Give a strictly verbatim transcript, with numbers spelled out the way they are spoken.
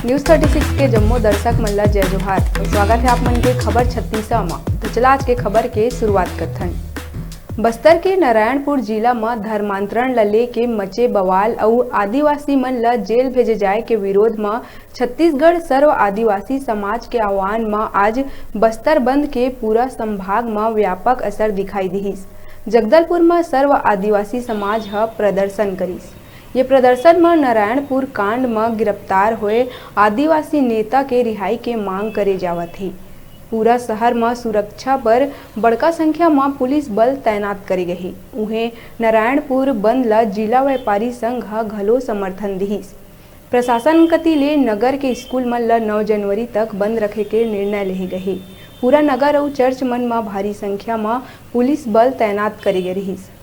News thirty six के जम्मो दर्शक मन ला जय जोहार अउ स्वागत हे आप मन के खबर छत्तीसा म। तो चला आज के खबर के शुरुआत करथन। बस्तर के नारायणपुर जिला म धर्मांतरण ल लेके मचे बवाल अउ आदिवासी मन ल जेल भेजे जाय के विरोध म छत्तीसगढ़ सर्व आदिवासी समाज के आह्वान म आज बस्तर बंद के पूरा संभाग म व्यापक असर दिखाई दिहिस। जगदलपुर म सर्व आदिवासी समाज ह प्रदर्शन करिस। ये प्रदर्शन म नारायणपुर कांड म गिरफ्तार होए आदिवासी नेता के रिहाई के मांग करे जावत हे। पूरा शहर म सुरक्षा बर बड़का संख्या म पुलिस बल तैनात करे गए हे। उहें, नारायणपुर बंद ल जिला व्यापारी संघ ह घलो समर्थन दिहिस। प्रशासन कति ले नगर के स्कूल मन ल नौ जनवरी तक बंद रखे के निर्णय लेहे गए हे। पूरा नगर अउ चर्च मन म भारी संख्या म पुलिस बल तैनात करे गे रिहिस।